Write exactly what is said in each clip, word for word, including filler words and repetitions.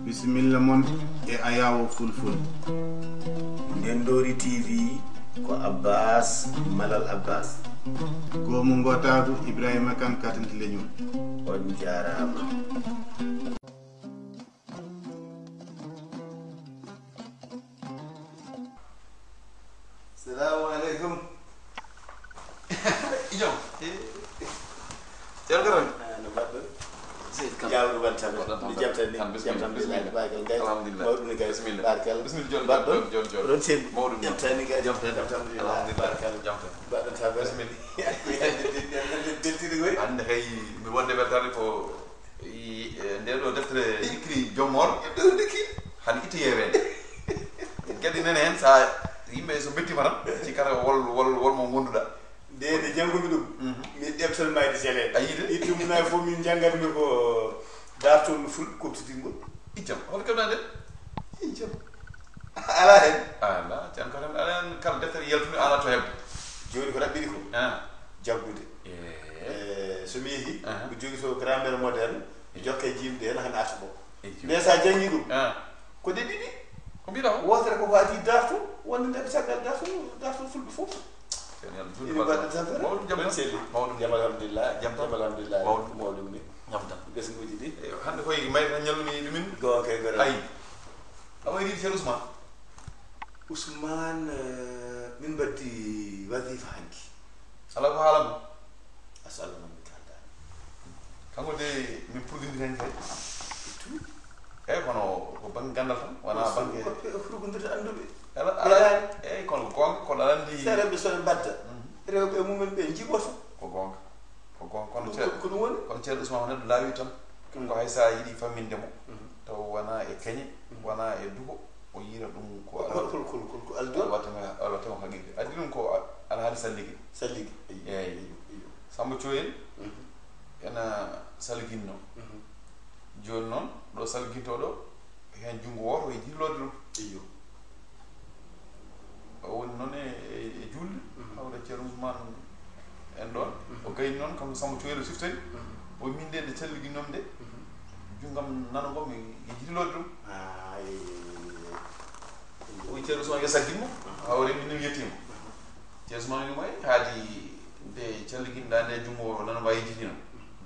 Bisimilla mon e Ayaawo Fulful. Ndendoori T V ko Abbas Malal Abbas. Goomu ngootaagu Ibrahima Kan Katanti Leñol. On jaaraama. Salaamu aleykum. Ijo. Ceerno Garba. Ah, no mbaɗɗon? Seydi Kane. Jawdi won tan. Mbaɗɗon tan. Mi jam tan ni. Tan, bisimilla, jam tan, bisimilla. Bisimilla. Barkal, gay. Alhamdulillah. Mawɗum ni, gay. Bisimilla. Barkal. Bisimilla, jom, mbaɗɗon. Jom, jom, jom. Barkal. Jam tan. Alhamdulillah. Barkal. Jam tan. Mbaɗɗon tan. Bisimilla. Beltiiɗo koy. Hannde kay mi wonde weltaade ko I, e, nde ɗo deftere Ikri Jommor. Ɗo ndekki. Hano itta yeeweede. Kadi nene heen, so yimɓe so mbettiima tan, cikkata wol, wol, wol mo ngonnduɗaa. Nde, nde janngu-mi ɗum, mhm, mi ɗeftan mayde sele. A yiide? Ittum na fof min njanngatmi ko daartol ful koɓtidingol. Iccam, hoto keɓnaa nde? Iccam. Alaa heen. Alaa, tan ko tan alaa heen, kala deftere yaltunde alaa to heɓde. Jooni ko raɓɓiɗi ko. Ah. Jaggude. Eh. Eh, so mi yehii, aha, ko jogii to grammaire moderne, mi jokka e jiimde heen, hano arta ɗo. E jiimde. Mais so a janngii ɗum, ah, ko ɗe ɗiɗi. Ko mbiɗa o? Wootere ko ko adii daartol, wonde nde ko caggal daartol, daartol fulɓe fof. Ina mbaɗa tan fere? Mawɗum jam tan. Selli. Mawɗum jam. Jam alhamdulillah. Jam tan. Jam alhamdulillah. Mawɗum. Mawɗum ni. Jam tan. Ɓesnguuji ɗi. Eyo, hannde koye mayre tan ñallumi ɗumen. Goonga kay, goonga. Ayi. A wayri Ceerno Ousmane? Ousmane, eh, min mbaɗdi wasifa hanki. Alaa ko haala mo? Aso Allah noon mi kalda. Kanko de min purgindiri hen kay. Tout. Eyi, kono ko bannge ganndal tan, wona bannge. Ko pe-, furgondirde annduɓe. Ala, ala, ɓeydaani. Eyi, kono ko goonga, kono aɗa anndi. Seeɗa ɓe so ɓe mbadda. Mhm. Rewɓe e mumen ɓe njiɓoto. Ko goonga. Ko goonga, kono ko, Ceerno, ko ɗum woni? Kono Ceerno Ousmane, neɗɗo laawi tan. Mm. Ko hay so a yiɗi famminde mo, mhm, taw wona e keñe, mhm, wona e duho, o yiira ɗum ko. Ko, ko, ko, ko, ko aldi on? Watta mo, watta mo haqiiqa. Addi ɗum ko a-, alhaali salligi. Salligi. Eyi. Eyi. Eyi. Samba Coyel, mhm, ena salginno. Mhm. Jooni noon, ɗo salginto ɗo, heen junngo wooto e jilloode ɗum. Eyi. O woni noon e, e, e juulde, mhm, hawra Ceerno Ousmane en ɗoon. Mhm. O gayni noon, kam Samba Coyel o siftori. Mhm. O min nde nde calliginnomi nde, mhm, junngam nano ngo mi yejjiti lootde ɗum. Ah, eyi, eyi, eyi, eyi. O wi Ceerno Ousmane yo saggin mo, mhm, hawre min mi yettiima. Mhm. Ceerno Ousmane wi mo, eyi, haadi nde calliginɗa nde junngo nano ma yejjitino.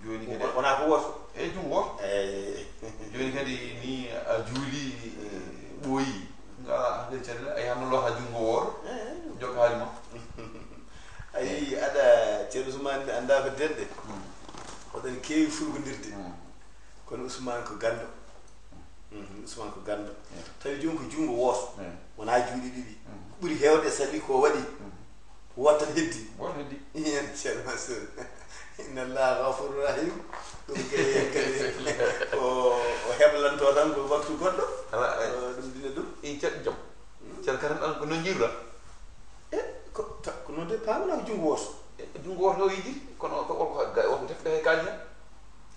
Jooni kadi wona ko wooto. Eyi, junngo wooto. Eyi. Jooni kadi ni a juuli, ɓooyi. Nga hankali caɗeele, a yahanno loota junngo wooto. Eyi. Jokka haali ma. A yii, aɗa, Ceerno Ousmane, mi anndaa ko denɗe. Mm. Oɗon keewi furgondirde. Mm. Kono Ousmane ko ganndo. Mhm, Ousmane ko ganndo. Eyi. Tawi jooni ko junngo wooto. Eyi. Wonaa juuɗe ɗiɗi. Mhm. Ko ɓuri heewde e salli ko waɗi. Mhm. Wooto tan heddi. Wooto heddi. Ceerno Mansour. Inna Allaha ghafurur rahim. Ɗum kay, kadi o, o heblanto tan ko waktu goɗɗo. Ala, eh. O, ɗum dina ɗum. I ceerno jom. Hmm? Ceerno Kane an ko noon jiiruɗa? E, ko, ta-, ko noon de paamɗa ko junngo wooto. E, junngo wooto o yejjiti, kono ko, o, ko, ga-, o ko defte he kaali hen.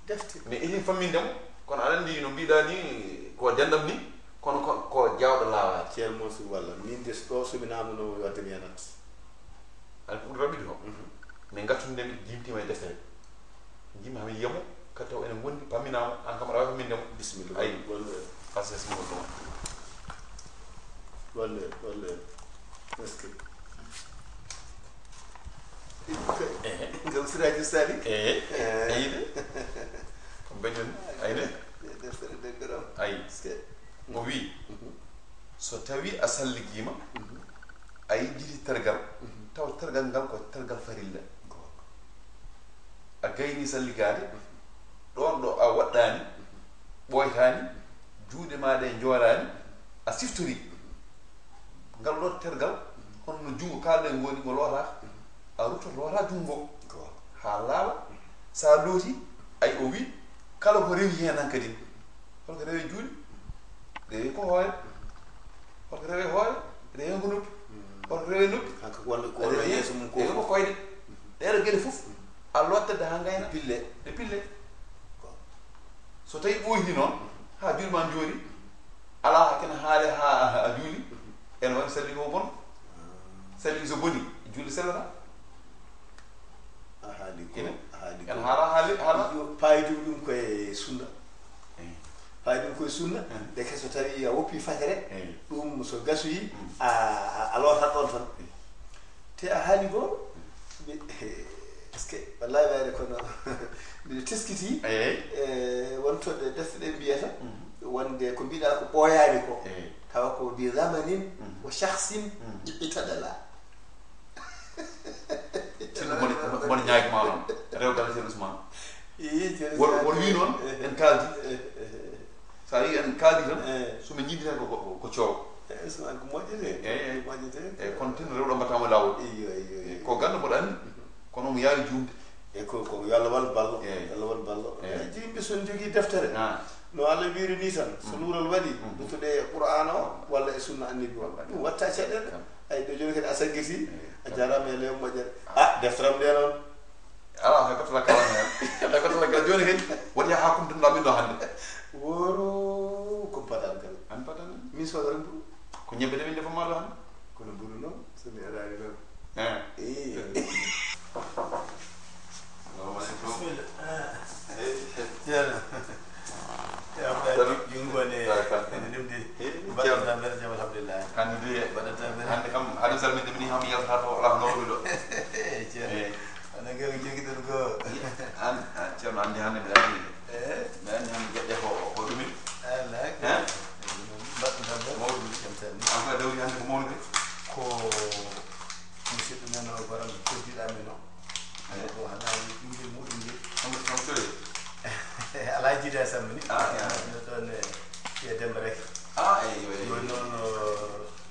Defte. Mais ihin famminde mo, kono aɗa anndi no mbiɗa ni, ko denɗam ni, kono ko, ko jaawɗo laawaade. Ceerno Mansour walla, min de ɗo so mi naamno wadde mi yanat. Aɗa ko ɓuri raɓɓiɗi ko? Mhm. Min ngattude nde mi jimtiima e deftere. Jimmi hami yiya mo, kadi taw ene ngondi, pamminaa mo, aan kam aɗa waawi famminde mo. Bisimilla. Ayi. Golle. Fasiya singol ɗum. Golle, golle. Est-ce que? Ehe. Ngam Siraju Salik. Ehe. Eh. Ayi de. Ko beñon. Ayi de. Deftere de garam. Ayi. Est-ce que? O wi, mhm, so tawi a salligiima, mhm, a yejjiti tergal, mhm, taw tergal ngal ko tergal farilla. Goonga. A gayni salligaade, mhm, ɗoon ɗo a waɗɗaani, mhm, ɓooytaani, mhm, juuɗe ma ɗe njooraani, a siftori. Ngal ɗo tergal, mhm, hono no junngo kaalɗen ngoni ngo lootaaka, mhm, a ruttoto loota junngo ngoo. Goonga. Haa laaɓa, mhm, so a looti, ay o wi, kala ko rewi heen han kadi. Holko rewe juuɗe? Rewe ko hoore. Holko rewe hoore? Rewe ko noppi. Holko rewe noppi? Hanko ko wonde ko wonde yeeso mum ko. Rewe ko koyɗe. Ɗeɗo geɗe fof, a lottata haa ngayna. Pille. Ɗe pille. So tawi ɓooydi noon, haa juuɗe ma njooɗi, alaa kene haale haa a juuli, ene waɗi salli ko bon. Salli so boni, juulde sellata. A haali ko, ene, a haali ko. En haala, haali, haala. Yo, paayidu ɗum ko e sunna. Eh. Fawi ɗum koye sunna. Ndeke so tawi a woppi fajere, ɗum so gasoyi, a a lootat ɗon tan. Te a haali goo. Parce que wallahi wayde kono mbiɗo teskiti. E wonto ɗe defte ɗe mbiyata wonde ko mbiɗa ko ɓooyaani ko, tawa ko bi zamanin wa shakhsin itadala. Sinno moni moni ñaagi ma noon, rewgal Ceerno Ousmane. Won won wi noon en kaaldi. So a yii en kaaldi tan, so min ñiiɓi tan ko ko coow. Eyi, Ousmane ko moƴƴete. Eyi, eyi. Moƴƴete. Eyi, kono tan rewɗo mbaɗtaama e laawol. Iyo, iyo, iyo. Ko ganndo mboɗo anndi, kono omo yaawi juumde. E ko ko yo Allah wal ballo. Eyi. Yo Allah wal ballo. Eyi. Eyi, yimɓe so ne jogii deftere. Ah. No Allah wiiri ni tan, so luural waɗi, luutoɗe e Qur'aana o walla e sunna Annabi o. Ɗum watta caɗeele. Kam. Ay, ɗo jooni kadi a saggiti, a jaaraama e lew moƴƴere. Ah, deftere am nde noon. Alaa, hay gooto lakkaani heen. Hay gooto lakkaani. Jooni kadi, woni haa kumtunoɗaa min ɗo hannde. Woro ko baɗal ngal. An baɗal ngal? Min soodata mburu. Ko ñebbe de min ndefa maa ɗo hannde. Kono mburu noon, so mi araani noon. Eh. Eyi. Salamu aleykum. Bisimilla. Eh. Ceerno. Ceerno. Junngo ne, ene nimdi. Eh, mbaɗɗon tampere, jam, alhamdulillah. Hannde de, mbaɗɗon tampere. Hannde kam, haɗum salminde min, hami yaltata to, alaa ko nawɗuɗo. Eh, Ceerno. Eh. Wona ngew jogiɗon ko. An, an, Ceerno, anndi hannde mbiɗa anndi de. Eh? Mbiɗa anndi hannde geɗe ko, ko ɗumin. Alaa ko. Eh? Mbaɗɗon tampere. Mawɗum. Jam tan ni. An ko a dawri hannde ko mawnude? Ko musidɗo men o, goram, koddiɗo amen o. Eh? O hanaani ɓinngel muɗum ngel. Homo, homo soyde? Alaa jiida e samma ni. Ah, ya. No ɗon e, e Demba rek. Ah, eyi, eyi, eyi. Jooni noon, o,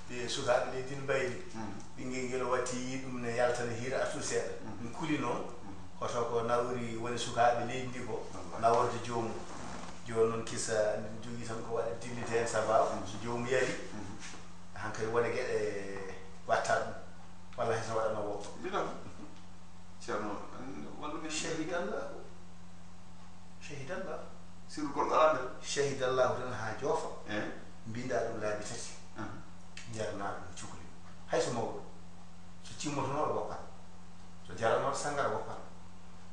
ɓe sukaaɓe leydi ndi mbayri. Mhm. Ɓinngel ngel o watti ɗum ne yaltana hiira artu seeɗa. Mhm. Mi kuli noon, mhm, hoto ko nawri woni sukaaɓe leydi ndi ko, wallaahi, naworde joomum. Jooni noon kisa, min jogii tan ko waɗa dillite heen sababu. Mhm. So joomum yari, mhm, hankadi wona geɗe watta ɗum. Walla hay so waɗanoo woppa. Mbiɗa Ceerno, wallu min. Shahidallah. Shahidallah. Sirru goɗɗo alaa nder. Shahidallahu tan haa joofa. Eh? Mbinda ɗum laabi tati. Ah. Njarna ɗum cukli. Hay so mawɗo. So cimmotonooɗo woppat. So jaranooɗo sanngara woppat.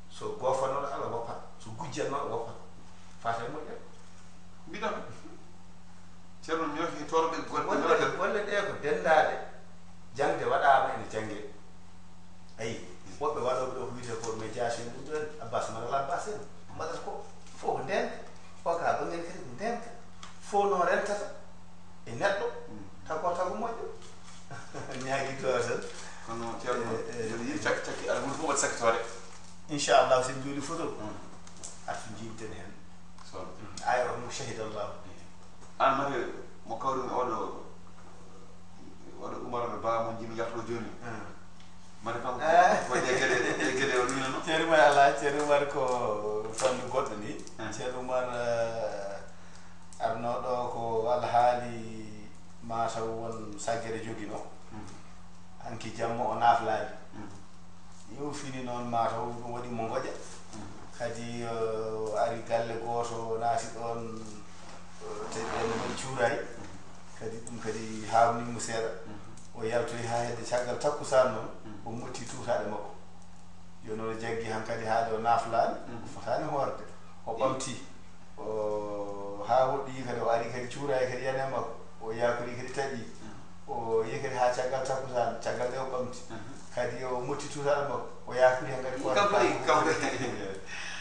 So goofanooɗo Allah woppat. So gujjannooɗo woppat. Faata e moƴƴere. Mbiɗa Ceerno ñoofi toorɓe goɗɗe. Golle, golle ɗe ko denndaade, jaŋde waɗaama ene janngee. Ayi, woɓɓe waɗooɓe ɗo ko wiyetee ko médiation en, ɗum ɗo en, Abbas Malal Abbas en, mbaɗata ko fof ko ndeenka, o ka bannge kadi ko ndeenka. Fof noon rentata e neɗɗo, taw ko taw ko moƴƴo. Ñaagi duwaa tan. Kono Ceerno, eh, eh, mbiɗa yiɗi cak-, cakki almuudo fof waɗi sakkitoore. Inchallah, so en njuuli foto, artu njiimten heen. Ay, o mo shahida Allah. An mate mo kawrumi oɗo, oɗo Umar no ba mo jimi yarto joni. Hmm. Mate kam ko, eh, ko ɗe geɗe, ɗe geɗe o ɗum noon. Ceerno Umar, ala, Ceerno Umar ko fannu goɗɗo ni. Hmm. Ceerno Umar, eh, arno ɗo ko alhaali ma taw won saggere jogino. Hmm. Hanki jamma o naflaali. Hmm. Yo fini noon, ma taw ɗum waɗi mo ngoƴa. Kadi, eh, o ari galle gooto, o naati ɗoon, eh, te ɓeen mbaɗi cuuraay. Kadi ɗum kadi haawni mo seeɗa. O yaltoyi haa hedde caggal takkusaan noon, o motti tuutaaɗe makko. Jooni o jaggi han kadi haa ɗo naflaani, o fotaani hoorde. O ɓamti. O, haa woɗɗoyi kadi, o ari kadi cuuraay kadi yani e makko. O yaakori kadi taƴi. O yehi kadi haa caggal takkusaan, caggal nde o ɓamti. Kadi o motti tuutaaɗo makko, o yaakori hen kadi. Kanko de, kanko de.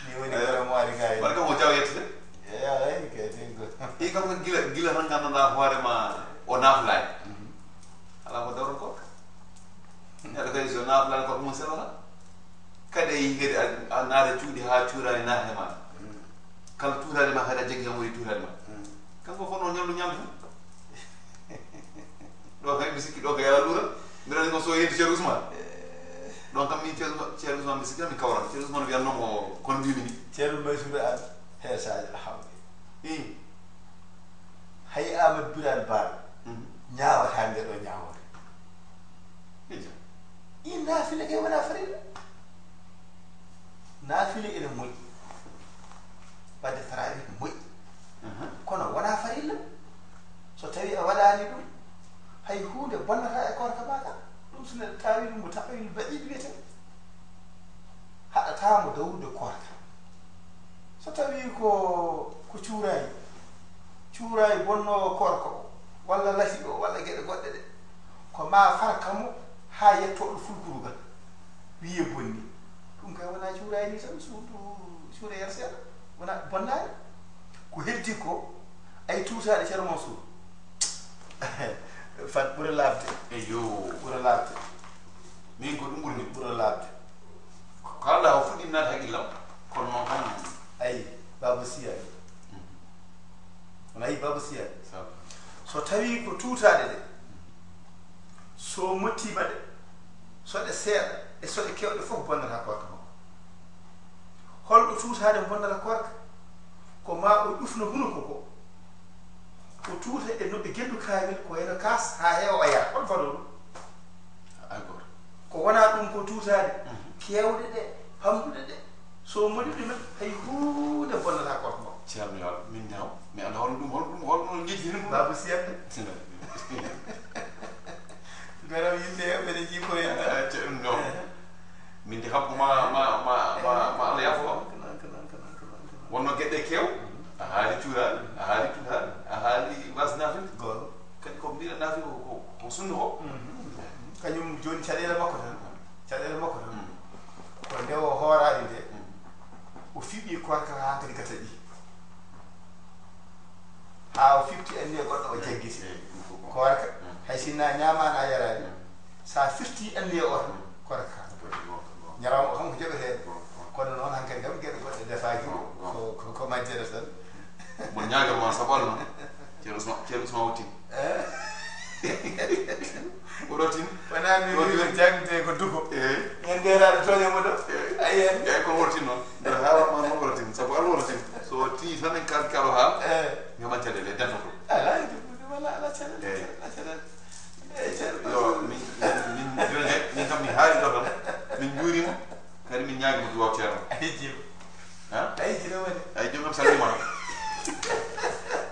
Ni woni, eh, kono mo ari ga. Wala kam o jaw yettude? Eyi, alay, kadi ko. I kanko gila, gila tan nganndanɗaa hoore ma o naflaani. Mhm. Alaa ko dawron ko. Neɗɗo kadi so naflaani ko ɗum selata. Kadi a yii kadi a, a naata cuuɗi haa cuuraani naata e ma. Mm. Kala tuuraani ma kadi a jaggi kam woni tuuraani ma. Mm. Kanko fof noon ñallu ñamde tan. Ɗo kay mi sikki ɗo kay ala luural. Mbiɗa anndi ko so yeeyi Ceerno Ousmane. Eh. Ɗon kam min Ceerno, Ceerno Ousmane mi sikki mi kawran. Ceerno Ousmane wiyan noon ko kono mbimi ni. Ceerno Mansour an heesaaji alhamdulillah. Ii. Hay Amadou Birane Ba, mhm, ñaawata nde ɗo ñaawoore. Ija. Ɗi naafila kay wona farilla. Naafila ene moƴƴi. Waɗde tarawih ene moƴƴi. Aha. Kono wona farilla. So tawi a waɗaani ɗum, hay huunde bonnata e koorka ma ka. Ɗum so neɗɗo taawi ɗum, mo taawil baɗiiɗi wiyetee. Haɗataa mo dawrude koorka. So tawi ko, ko cuuraay, Cuuraay bonnoowo koorka o, walla lasi o, walla geɗe goɗɗe ɗe, ko ma farka mo haa yetto ɗo fulkurugal, wiyee bonni. Ɗum kay wonaa cuuraay ni tan, suudu, cuuraay yar seeɗa, wonaa bonnaani. Ko heddi ko, ay tuutaaɗe Ceerno Mansuur. Fat ɓura laaɓde. Eyo. Ɓura laaɓde. Min ko ɗum ɓurmi. Ɓura laaɓde. Ko kaalɗaa o fuɗɗii naat hakkillam, kono noon tan. Ayi, Baaba Siya. On ayi Baaba Siya. Sabu. So tawii ko tuutaaɗe ɗe, so mottiima ɗe, so ɗe seeɗa e so ɗe keewɗe fof bonnata koorka makko. Holɗo tuutaade bonnata koorka? Ko ma o ƴufno hunuko ko, o tuuta e no, e gendu kaawel, ko wayno kaas, haa heewa o yara. Hol fadoo ɗum? Hay gooto. Ko wonaa ɗum ko tuutaade, mhm, keewɗe ɗe, famɗuɗe ɗe, so mboɗi ɗumen, hay huunde bonnata koorka makko. Ceerno, yo Allah, min ñaaw, mi anndaa hol ɗum, hol ɗum, hol ɗum njettiri ɗum. Baaba Siya. Sinaa. Garam yimɓe heewɓe ne jiibo heen. Ah, Ceerno, non. Min de habbo ma, ma, ma, ma, ma Allah yaafo ma. Wonno geɗe keew, a haali cuuraali, a haali tulaali, a haali waas naafil. Goonga. Kadi ko mbiɗa naafi ko, ko, ko sunna ko. Mhm. Kañum jooni caɗeele makko tan. Caɗeele makko tan. Mm. Ko nde o hooraali nde, mm, o fiɓi koorka haa kadi gasa ɗi. Haa o fiɓti anniya goɗɗo o jaggiti. Eh, eh, ɗum ko goonga. Koorka, mm, hay sinno a ñaamaani a yaraani. Mm. So a firti anniya o tan, mm, koorka ka. Goonga, goonga. Ñalawma o tan ko jaɓeteeɗo. Goonga, goonga. Kono noon hankadi kam geɗe goɗɗe defaaki. Goonga, goonga. Ko, ko, ko majjere tan. Mo ñaagal ma saɓal noon. Ceerno Usma-, Ceerno Usma Wottin. Eh? O rotin. Wonaa mi rotin. Wiide jaŋde ko duko. Eh. Ñande raɗo tooñe mo ɗo. Eh. Ayi hen. Eeyi, ko rotin noon. Nde haalama noon ko rotin. Sabu Allah rotin. So tii tan en kaal karo haal. Eh. Ñaman caɗeele, dentoto. Alaa, wala, alaa caɗeele, eh, alaa caɗeele. Eh, caɗeele. Yo, min, min, min, jooni he, min kam mi haali ɗo tan. Min njuurima. Kadi min ñaagima duwaaw Ceerno. Ayi, jiiba. Ha? Ayi, jiiba woni. Ayi, joom am salmima.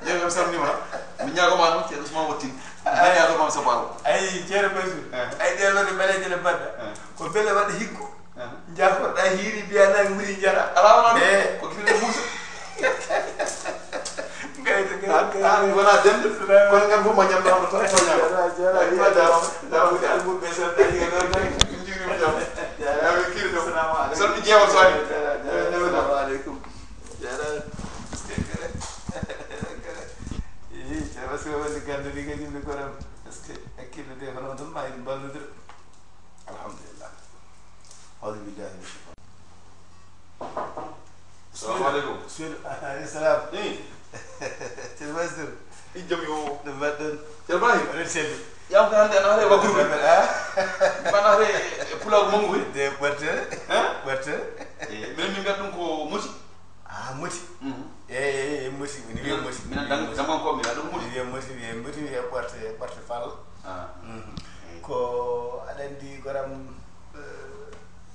Joom am salmima. Mi ñaagoma noon, Ceerno Usman Wottin. Mi ñaagoma am sabu Allah. Ayi, Ceerno Mansuur. Eh. Ayi, ɗee ɗoo ɗe ɓaleeje ɗe mbaɗɗa. Eh. Ko mbele waɗa hikku. Eh. Njaaforɗaa hiiri, mbiyaa naange woni njara. Alaa wonaa ɗum. Eh. Ko kiri de Muusa. Ngayta, ngayta, ngayta. An, an wonaa dende. Kono ngam fof ma ñamɗo hono tan, soñaama. Jara, jara, jara. Jara, jara. Almuɓe, so tawi ko ɗon tan. Min njuuriima jam. Jara. Yaa min kiri ɗo. Salamu aleykum. Salmi jeewal so ari. Jara, jara. Jara. Salamu aleykum. Jara. Ii, jara, so wonde gannduɗi kadi yimɓe koram. Est-ce que hakkille de hono tan ma en mballodira? Alhamdulillah. Auzu billahi min shaytan. Salamu aleykum. Seydi, aleykum salam. Ii. Ceerno Mansuur. Ii, jam yo. No mbaɗɗon? Ceerno Ibrahim. Oɗon selli. Yam ko hannde ana hare wagguru. Ah. Mana hare e pulaagu manngu he. De ɓortere. Hein? Ɓortere. Eh, minen min mbiyata ɗum ko moti. Ah, moti. Mhm. Eyi, eyi, eyi, moti. Ene wiyee moti. Minen dang-, dangan ko mi wiyata ɗum moti. Wiyee moti, wiyee moti, wiyee ɓorte, ɓorte fal. Ah. Mhm. Eyi. Ko aɗa anndi goram, eh,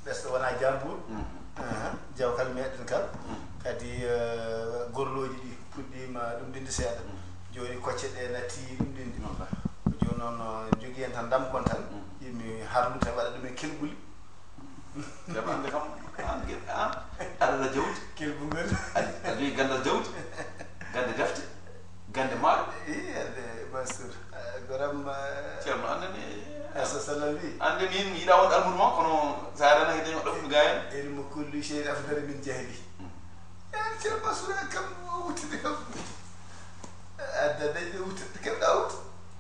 ɓesɗo wonaa jaambuur. Mhm. Aha, jawkal meɗen kal. Mhm. Kadi, eh, gorlooji ɗi puɗɗiima ɗum ɗinde seeɗa. Mhm. Jooni kocce ɗe natti ɗum ɗinde. Wallaahi. Jooni noon, eh, njogii en tan ndam kon tan. Mhm. Yimmi harlude waɗa ɗum e kelɓuli. Ceerno, hannde kam, an, an, aɗa jawdi. Kelbungol. Aɗa, aɗa jogii ganndal jawdi, gannde defte, gannde maaɗa. Ii, hannde, Mansuur, eh, goram, eh, Ceerno, an nani, eh, so sallam wi. An de min, mi yiɗaa wonde almuudo ma, kono so a renaki dañi ɗofmi gaa en. Ilmu kulli shay'in afdalu min jahli. Hmm. Eh, Ceerno Mansuur, an kam, o wuttide kam. Adda dañde wuttide, keɓɗaa wut.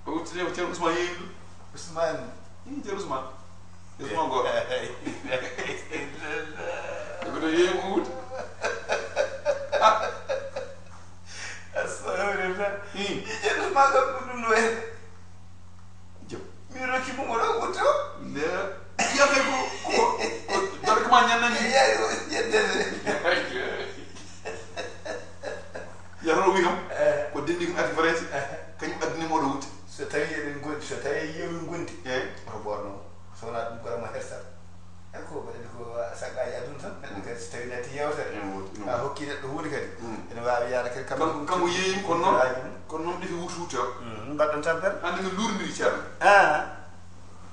O wuttide ko Ceerno Usmaan yeeyi ɗum. Usmaan. Hmm, Ceerno Usmaan. Usman Gora. Ɓe ɗo yeeyi mo wuude. Astagfirullah. Hmm. Ije ɗum ma kam ɗum ɗum no en. Jom. Mi rokki mo oɗo wutte o. Ne. Yande ko, ko, ko, dole ko ma ñannani. Yeeyi o yeddere. Yaro wi kam. Eh. Ko denndi ko ati farayse. Eh. Kañum addani mo oɗo wutte. So tawi eɗen ngondi, so tawi yeewi ngondi. Eh. Oto ɓoorno. So wonaa ɗum, kono mo hersa. Ay, ko waɗani ko saggaaji aduna tan. Neɗɗo kadi so tawi natti yewtere, mm, a hokki neɗɗo huunde kadi, mm, ene waawi yaade kadi kam. Kanko, kanko yeeyii, kono noon, kono noon ɗefi wuuti wuuti o. Mm, mbaɗɗon tampere. Hannde min luurndiri, Ceerno. Ah.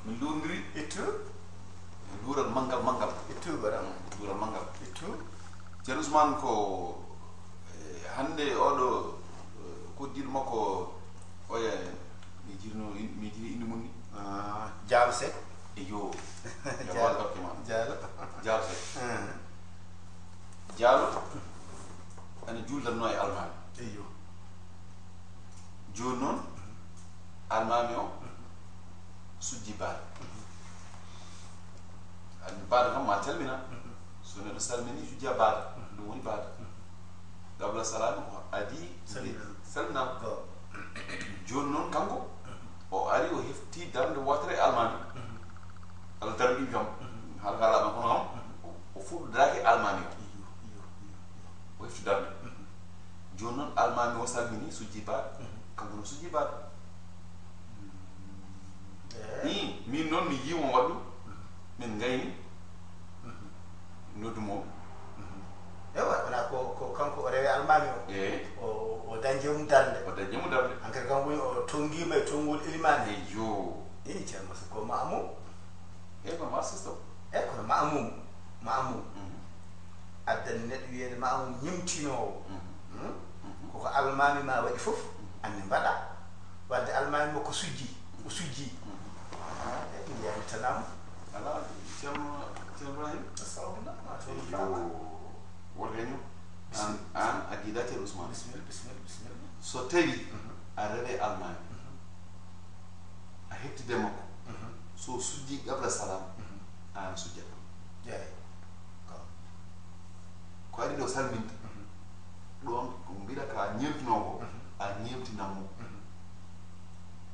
Min luurndiri. Ittu. Luural manngal, manngal. Ittu, mbaɗa. Mm, luural manngal. Ittu. Ceerno Usmaan ko, eh, hannde oɗo, eh, koddiiɗo Makko oya, mi jirno, mi jiri indi mun ni. Ah, Diallo Seck. E yo. Diallo. Diallo. Diallo Seck. Diallo ana juldanno e almaami. Eyo. Jooni noon, almaami o sujji baada. Anndi baada kam ma calmina. So neɗɗo salmini, sujja baada. Ɗum woni baada. Qabla salaami ko adii salminaama. Jooni noon kanko o ari, o hefti darnde wootere e almaami. Alla darni ɗum kam. Hara ka laaɓa kono kam o fuɗɗodaaki almaami o. O hefti darnde. Jooni noon almaami o salmini, sujji baada. Kanko no sujji baada. Min noon mi yii mo waɗ ɗum. Min ngayni. Noddu mo. Ewa, wona ko ko kanko o rewe almaami o. Eyi. O o dañde mum darnde. O dañde mum darnde. Hankadi kam woni o tonngima e tonngol elimani. Eyo. Eyi, ceerno Moussa ko maamum. Eyi, ko ma sisto. Eyi, kono maamum. Maamum. Addani neɗɗo wiyeede maamum ñimtinoowo. Koko almaami ma waɗi fof, anne mbaɗa. Wadde almaami mo ko sujji, o sujji. Eyi, mi yamitanama. Ala, ceerno ceerno Ibrahim. Astagfirullah, ma toon. Yo. Won réunion. An an a giida ceerno Ousmane. Bismillah, bismillah, bismillah. So tawi a rewe almaami, a hettide makko, so sujji qabla salam, an sujjat. Jeey. Ko ari ɗo salminta. Ɗon ko mbiɗa ka ñeemtinoo ko, a ñeemtinan mo.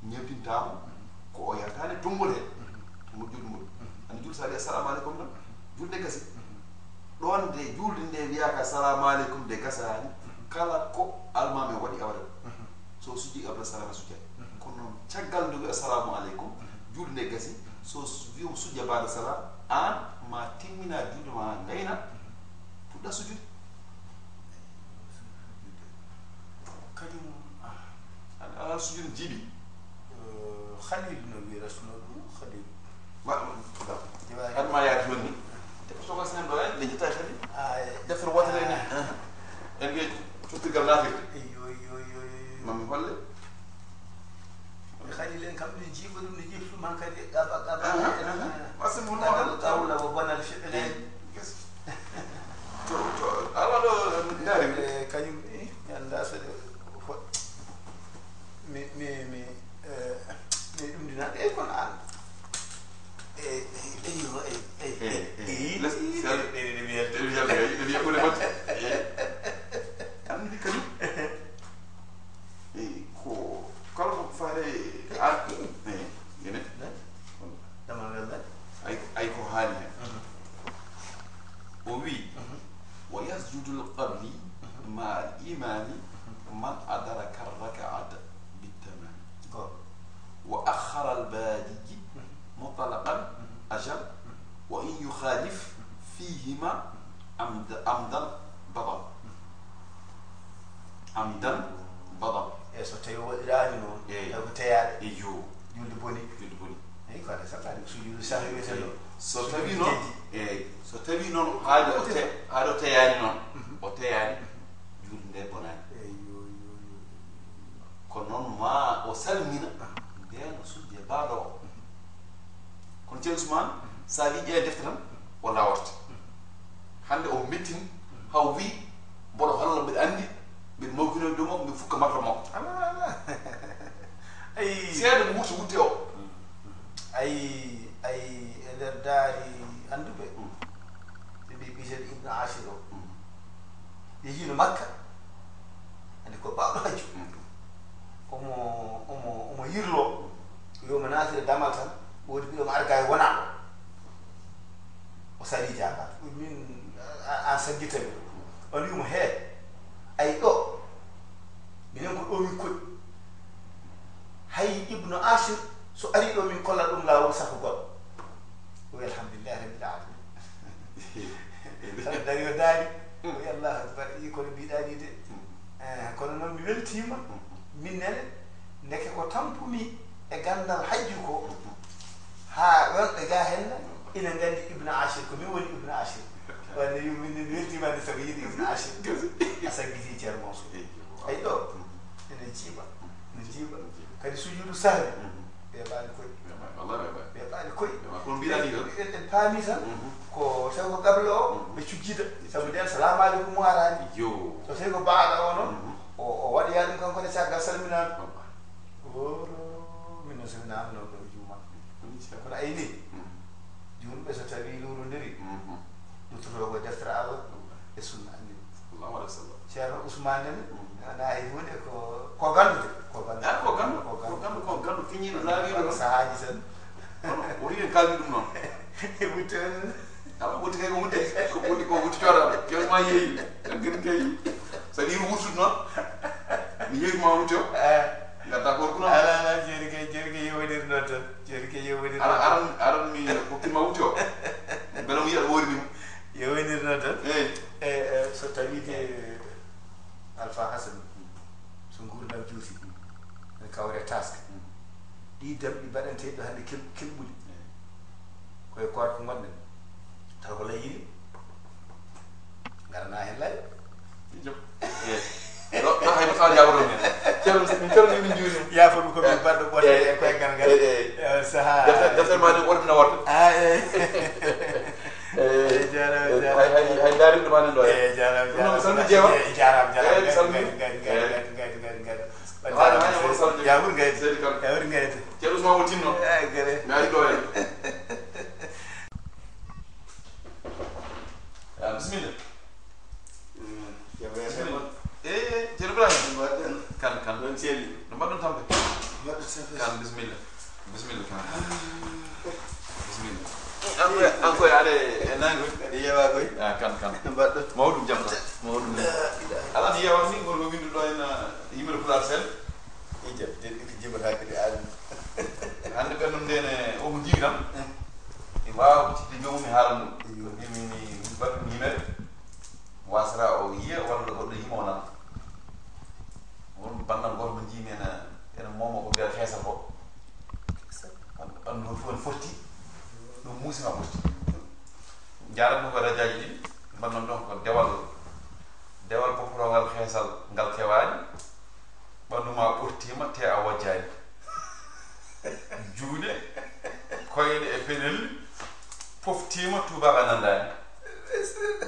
Ñeemtintaamo ko o yaltaani tonngol he. Mo juulde ngol. Ana juul so a wi assalamu aleykum tan, juulde gasi. Ɗoon de juulde nde wiyaaka assalamu aleykum de gasaani. Kala ko almaami o waɗi a waɗat. So sujji qabla salam a sujjat. Kono noon caggal nde wi assalamu aleykum, juulde nde gasi. So wiyo sujja baada salam, aan ma timmina juulde ma ngayna, puɗɗa sujjude. Kañum ala sujud jiiɗi. Khalil no wirasno ɗum Khalil. Adma yaade toon ni. Soka sen ɗo en ɓe jetta kadi. Deftere wotere ni. En ɓe cottirgal naafirde. Mami holle. Khalil en kam ɗum jiiɓa ɗum ne jiiɓi ɗum hankadi. Ɓasimullah. Tawla ko bonal fiɓɓe len. To to ala ɗo ndaari. Kañum mi annda so ɗe mi mi mi mi ɗum dina ɗe kono an eyo eyo eyo anndi kadi ko kala ko faare an ene damal ngal ngal ay ay ko haali hen o wi wa yasjudu al qabli ma al imami man adraka al rak'ata bit tamam wa akhara al ba'di mutlaqan ajal wa in yukhalif fihima amdan badal amdan badal. Eyi so tawi o waɗiraani noon tawi ko teyaade. Eyo. Julde boni. Julde boni. Eyi ko ade sallaade ko sujudu sahwi wiyetee ɗo. So tawi noon eyi so tawi noon haade o te haade o teyaani noon o teyaani julde nde bonaani. Eyo yo yo. Kono noon ma o salmina ndeen o sujje baada o. Kono ceerno Ousmane so a wi ƴeewa defte tan o laworta. Hannde o mettini haw wi mboɗo holla mbiɗa anndi mbiɗa mawkinoy dow makko mbiɗa fukka marto makko. Ay seeɗa mo wutte wutte o. Ay ay e nder daari annduɓe ɓe mbi ɓitel Ibnu Asir o yehiino Makka. Anndi ko bawɗo hajju omo omo omo yirlo. Yo mo naatire damal tan woodi ɓiɗo mo arga e wonaɗo. O sali jaabaade min an saggitami. On wimo he ay ɗo minen ko ɗo min koɗi. Hay Ibnu Asir so ari ɗo min kolla ɗum laawol sako goɗɗo. O wi alhamdulillahi rabbil alamin. Tan dari o daari o wi allahu akbar. Ii kono mbiɗa ni de. Kono noon mi weltiima. Min nene ndeke ko tampumi e ganndal hajju ko haa wonɓe ga henna ina nganndi Ibnu Asir ko min woni Ibnu Asir. Wande yummin ni mi weltiima de sabu yiɗi Ibnu Asir. A saggiti ceerno Mansour. Ay ɗo ene Jiiɓa. No jiiɓa. Kadi sujuudu sahwi. Ɓe ɓaali koy. Ɓe ɓaali koy. Ɓe ɓaali koy. En, en paami tan ko tawi ko qabla o ɓe cujjida. Sabu nden salamu aleykum o araani. So tawi ko baada o noon, o waɗoya ɗum kanko ne caggal salminaandu. Woro min noon so mi naamno ɗo juuma. Kono ayni, juulɓe so tawi luurondiri, luttotoo ko deftere Allah e sunna Annabi. Ceerno Ousmane ne, wonaa e huunde ko, ko gandude, ko gandude. Ah, ko gandu, ko gandu, ko gandu, kiñiiɗo laawiiɗo ɗon. Sahaaji tan. Kono woni en kaldi ɗum noon. E wutte. Awa wutte kay ko wutte, ko wutte, ko wutte coodaɗo. Kewma yeeyi, tan kadi kay. So ɗi wurtude noon, mi yeeyi ma wutte o. Eh. Ngadda ko wurkuno. Ala, ala, jeeri kay, jeeri kay yewondir noon tan. Jeeri kay yewondir noon tan. Aran, aran mi hokkima wutte o. Mbela mo yiya ɗo woori min. Yewondir noon tan. Eyi. E, e, so tawi ke Alpha Hassan, so nguurndam juuti, en kawre task. Ɗi damɗi mbaɗanteeɗi ɗo hannde kel-, kelɓuɗi. Koye koorka ngonɗen. Taw ko layyiri. Ngarana heen lay. Jom. Eyi. Ɗo, ɗo hay ko tawa jaaboto men. Ceerno, min calmini, min njuurima. Yaafo mi ko min baɗɗo ɓotte e koye ngal ngal. Eyi, eyi. E on sahaa. Deftere, deftere ma nde ko wonde na warta. Ah, eyi. Eyi, jaaraama, jaaraama. Hay, hay, hay daarinde ma nen ɗo, eyi. Eyi, jaaraama, jaaraama. Ɗum noon, mi salmini jeewa. Eyi, jaaraama, jaaraama. Eyi, mi salmini. Ngari, ngari, ngari, ngari, ngari, ngari. Yaa ɓuri ngayde. Seydi Kane. Yaa ɓuri ngayde. Ceerno Ousmane o tinno. Eyi, gere. Mi ari ɗo en. Ah, bisimilla. Bisimilla. Eyi, eyi, ceerno Ibrahima. Mbaɗɗon. Kan, kan. Ɗon ceeli. No mbaɗɗon tampe? Mbaɗɗon tampe. Kan, bisimilla. Bisimilla, kan. Bisimilla. An koy, an koy aɗa e nangue. Aɗa yeewa koy. Ah, kan, kan. No mbaɗɗon? Mawɗum jam tan. Mawɗum. La ilaha. Ala mi yeewa ni, ngol ko windu ɗo en, ah, yimɓe Pulaar Sel. Ija, de, de, jibata kadi an. Hannde ɓen ɗum ndene, o ko jiwi tan. Eh. Mi waawa ko cidde joomum mi haala ɗum. Iyo. Mbimi mi, mi baɗɗum yimere. Wasata o yiya, walla goɗɗo yima o nana. Won bannal gooto mo njiimi ene, ene mooma ko mbiyata heesal ko. Ɓan-, ɓanndu fof ene fotti. Ɗum muusi ma fotti. Njaarami ko rajaaji ɗin, mbannam ɗon ko dewal. Dewal popotoongal heesal ngal kewaani. Ɓanndu ma ɓurtiima, te a wojjaani. Juuɗe, koyɗe e peɗeli poftiima, tuubaaka nanndaani.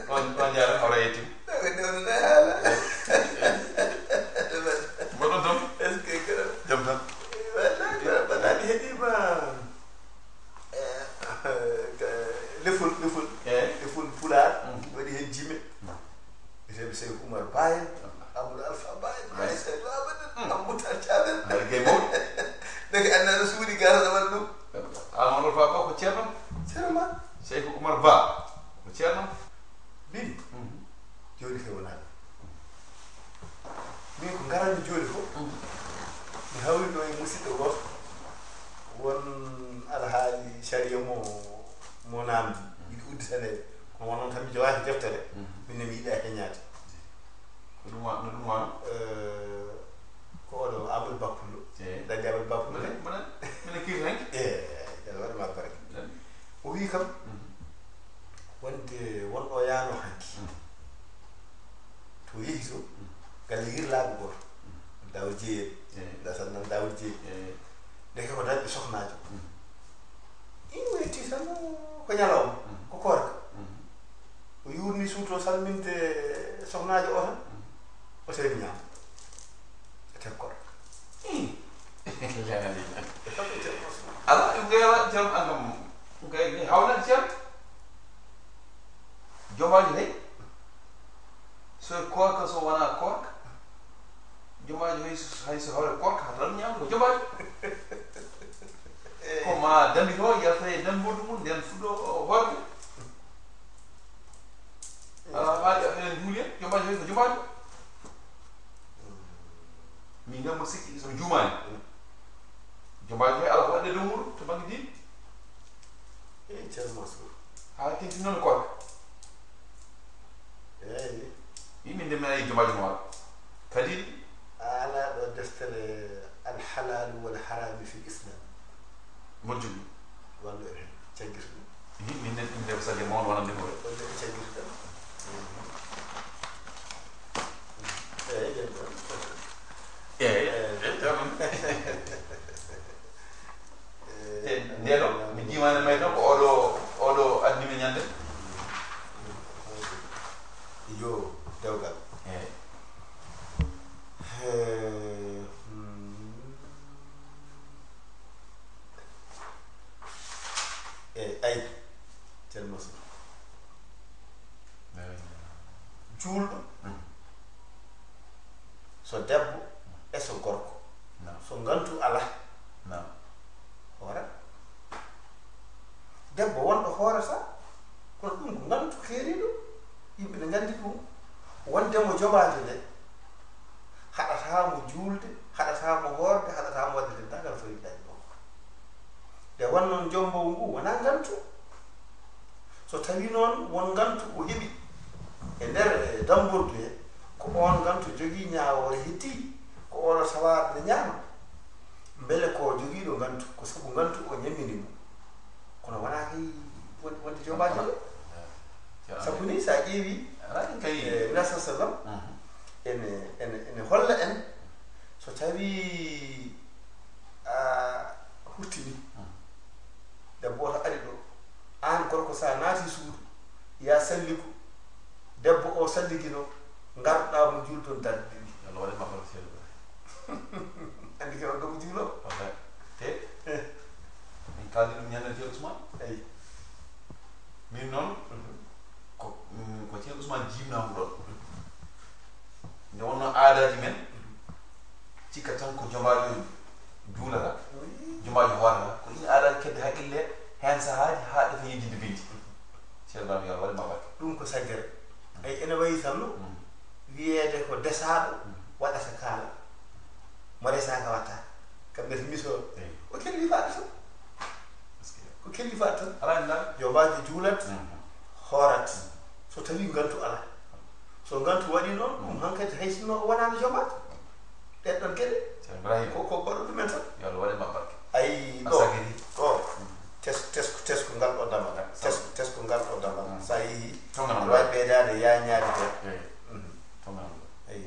Ɗon, ɗon njaara hawra yettiima. Mboɗon tan? Est-ce que jam tan. Wallahi, ko baɗaani heɗiima. Eh, lefol, lefol. Eh? Lefol Pulaar. Mm. Waɗi heen jime. Mm. Biyeteeɓe Seyku Umar Ba en, Amadou Alpha Ba en, Ba en. Aysatu Abadan, mm. Amadou Moutar Thiam en. Hari gay mawɗo. Ndeke annda no suuɗi gara ɗo waɗa ɗum. Amadou Alpha Ba ko ceerno? Ceerno ma? Seyku Umar Ba ko ceerno? Bini. Mhm. Joni kay wonani. Min ko ngaranmi joni ko, mm, mi hawri ɗo e musidɗo goto, won alhaali sariya mo, mo namdi, yiɗi udditanede. Kono won noon tan mi jogaaki deftere, mm, min ne mi yiɗa heñaade. Ko ɗum wa-, no ɗum wano? Eh, ko oɗo Amadou Ba Pullo. Eyi. Dañde Amadou Ba Pullo. Minen, minen, minen kiirta hanki? Eyi, eyi, waɗi ma barke. Eyi. O wi kam, mhm, wonde won ɗo yaano hanki. Mhm. To yehi to, mm, galle yirlaaɓe gooto. Mm. Daawuud Jeey en. Eey. Ndaa tan nan Daawuud Jeey. Eey. Ndeke ko dañɓe sohnaajo. Mm. Iweti tan ko ñalawma, mm, ko koorka. Mm. O yuurni suuto salminde sohnaajo o tan. Mm. O tawi ñaama. E teg koorka. Mm. Ala, ɗum kay ala, jam an kam. Ɗum kay, kay hawnaade ceerno. Jomaajo hay, so e koorka, so wonaa koorka, jomaajo hay so, hay so hawre koorka, hata ɗum ñaamde ko jomaajo. Ko ma dambito, yalta e damboddu mum, nden fuɗɗo hoorde. Ala, haali enen juuli en, jomaajo hay ko jomaajo. Min kam mboɗo sikki so mi juumaani. Jomaajo hay ala ko waɗde dow muɗum to bannge diine. Eyi, Ceerno Mansour. Haa teŋti noon e koorka. Eyi. Min de mi ayi jomaajo no waɗa. Kadi. A alaa ɗo deftere Al Halaalu wal Haraami fil Islaam. Moƴƴu. Wallu en heen, caggirta ɗum. Min ne ɗum de ko sadio mawɗo wonande mo. Wallu en caggirta ɗum. Eyi, jam tan. Eyi. So gorko, so ngantu alaa, hoora. Debbo wonɗo hoorata, kono ɗum ko ngantu keeriiɗo. Yimɓe ne nganndi ɗum. Wonde mo jomaade nde, haɗataa mo juulde, haɗataa mo hoorde, haɗataa mo waɗde denndaangal farillaaji makko. Nde won noon, jomboowo ngu wonaa ngantu. So tawii noon won ngantu o heɓi e nder, e dambordu he, ko oon ngantu jogii ñaawoore heddii, ko oon o tawaa ne ñaama. Mbele ko jogiiɗo ngantu, ko sabu ngantu o ñammini mo. Kono wonaa kay won-, wonde jombaajo de. Sabu ni, so a ƴeewi, alaa ɗum kay. E, Nabi sallam ene, ene, ene holla en, so tawii a hurtini, debbo oto ari ɗo, aan gorko, so a naati suudu, ya salligo, debbo o salligino, ngarɗaa mo juulton darɗe ɗiɗi. Yo Allah waɗe ma barke, Ceerno Ibrahima. Anndi ke on ɗo ko juulo. Wallaay. Te min kaldi ɗum ñande Ceerno Ousmane. Eyi. Min noon, ko, mm, ko Ceerno Ousmane jibinaa mo ɗoon. Nde wonnoo aadaaji men, cikka tan ko jomaajo juulata, jomaajo hoorata. Ko ɗiin aadaaji kedde haqqille heen sahaaji haa ɗefa yeddinde bindi. Ceerno Ibrahima, yo Allah waɗe ma barke. Ɗum ko saggere. Eyi, ene wayi tan no wiyeede ko desaaɗo waɗata kaala. Mo resaaka watta. Kam mbiyata miso. Eyi. O kelli faɗa tan. Ko kelli faɗa tan. Alaa e ndaa. Yo waajo juulat, hoorat. So tawii ngantu alaa. So ngantu waɗii noon, ɗum hankadi hay sinno o wonaano jomaade. Ɗeen ɗoon geɗe. Ceerno Ibrahima. Ko, ko goɗɗo ɗumen tan. Yo Allah waɗe ma barke. Ayi, ɗo, asagiri. Ɗo, tes-, tes-, tesku ngal ɗo damal. Tes-, tesku ngal ɗo damal. So a yehii, tonganam aɗa waawi ɓeydaade yaañaade heen. Eyi. Tonganam ɗo. Ayi.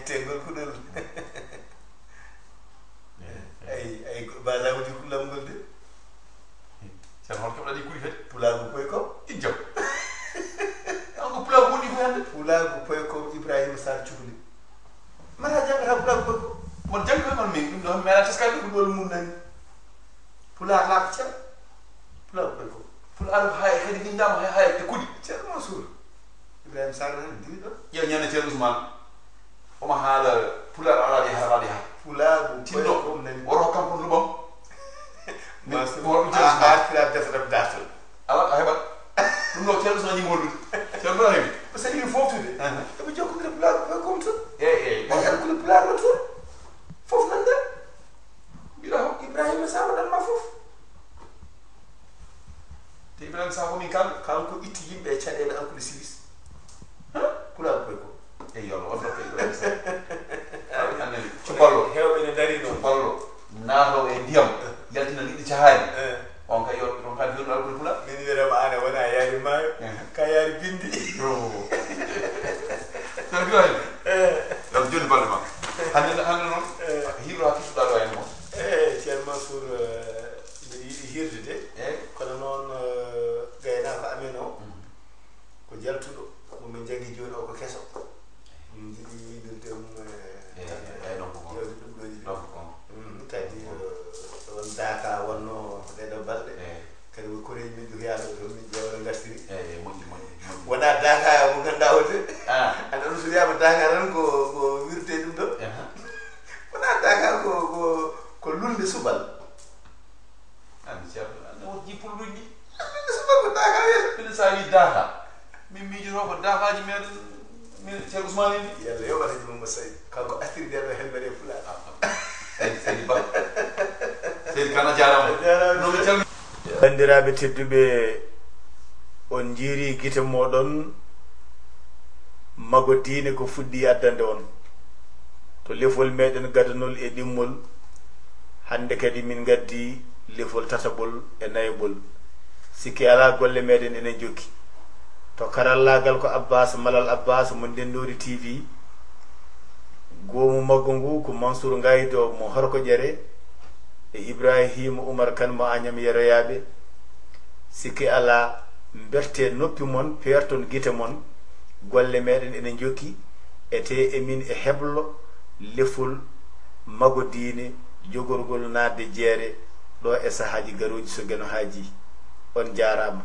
Tengol kuɗol. Eyi, eyi. Ayi, ayi, ba lawdi kulamgol de. Ceerno, hol keɓɗa ɗi kuɗi kadi? Pulaagu koy ko? Ijjam. An ko pulaagu woni ko hannde? Pulaagu koy ko Ibrahima Sarr Cuhli. Mata jannga ha pulaagu koy ko? Mon jannga koy mon min, ɗum ɗo mi meeɗa teskade ɗum. Ɗol mum nani. Pulaar laaɓa cer. Pulaagu koy ko? Pulaar ko hay, kadi winndama hay, hay e kuɗi. Ceerno Mansour. Ibrahima Sarr nani diri ɗo. Ƴeew ñande Ceerno Ousmane. Omo haala pulaar alaa ɗi haraɓe hara. Pulaagu tinno koy ko nani. Woto kam kon luɓam. Mansour, mi woto ɗum a, Ceerno Ousmane. A artira defre dartol. Ala a heɓat. Ɗum ɗo Ceerno Ousmane yimo hollude. Ceerno Ibrahima. Ko sali ɗum foftude. Aha. Eɓe jokkondira pulaar ko koye koom tan. Eyi, eyi. Ay, alkule pulaar o toon. Fof nande. Mbiɗa ho-, Ibrahima Samba ɗan ma fof. Te Ibrahima Samba ko min kal-, kanko itti yimɓe e caɗeele alkule silis. Huh? Pulaar koye ko. Eyi, yo Allah, on ɗo ko Ibrahima Samba. Ay, anani, cuballo. Heewɓe ne darii noon. Cuballo. Naatoowo e ndiyam, yaltina liɗɗi cahaaɗi. Eh. On kay yo, on kay yo alkule pulaar. Min wiyata ma, aan a wona yaari maayo, eh, ka yaari bindi. Yo. Ceerno Ibrahima. Eh. Yo jooni balɗe ma. Hannde, hannde noon, eh, hiirlo ha kittuɗaa ɗo en mo. Eh, Ceerno Mansour, eh, mbiɗa yiɗi hiirde de. Eh. Kono noon, eh, gaynaako amen o, mm, ko jaltuɗo, mo min njaggi jooni o ko keso. Min njiɗi wiɗirde mum e, eyi, eyi, ɗon ko goonga. Ƴeewde ɗum ɗo yiɗi. Ɗon ko goonga. Mhm, kadi, ɗon ko goonga. Eh, ɗon daaka wonno ɗeɗo balɗe. Eyi. Kadi ko koreeji min dukoyaaɗo ɗo min ƴeewde ngartiri. Eyi, eyi, moƴƴi, moƴƴi, moƴƴi. Wonaa daaka mo ngannduɗaa o de. Ah. Aɗa anndi so wiyaama daaka tan ko, ko wirtee ɗum ɗo. Aha. Wonaa daaka ko, ko, ko lulnde subal. An Ceerno, an ne won jii pulluuji ɗi. Min so ɗo ko daaka wiyata. Min so a wii daaka, min miijotoo ko daakaaji meɗen, min Ceerno Ousmane en ɗi. Yalla yoɓata ɗum mo sawi. Kanko artiri nde ɗo helmere Pulaar. Ah, ah. Seydi, Seydi Ba. Seydi Kan a jaaraama. A jaaraama. No mi calmi- Banndiraaɓe tedduɓe, on njiiri gite mooɗon. Mago diine ko fuɗɗi addande on to lefol meɗen gadanol e ɗimmol. Hannde kadi min ngaddi lefol tataɓol e nayaɓol. Sikke alaa, golle meɗen ene njokki. To karallaagal ko Abbas Malal Abbas mo Ndenndoori T V. Goomu maggo ngu ko Mansour Ngaydo mo Horkoƴere e Ibrahima Oumar Kane mo Agnam Yeroyaaɓe. Sikke alaa, mbertee noppi mon, peerton gite mon. Golle meɗen ene njokki, etee emin e heblo lefol mago diine, jogorgol naatde jeere ɗo e sahaaji garooji so Geno haajii. On njaaraama.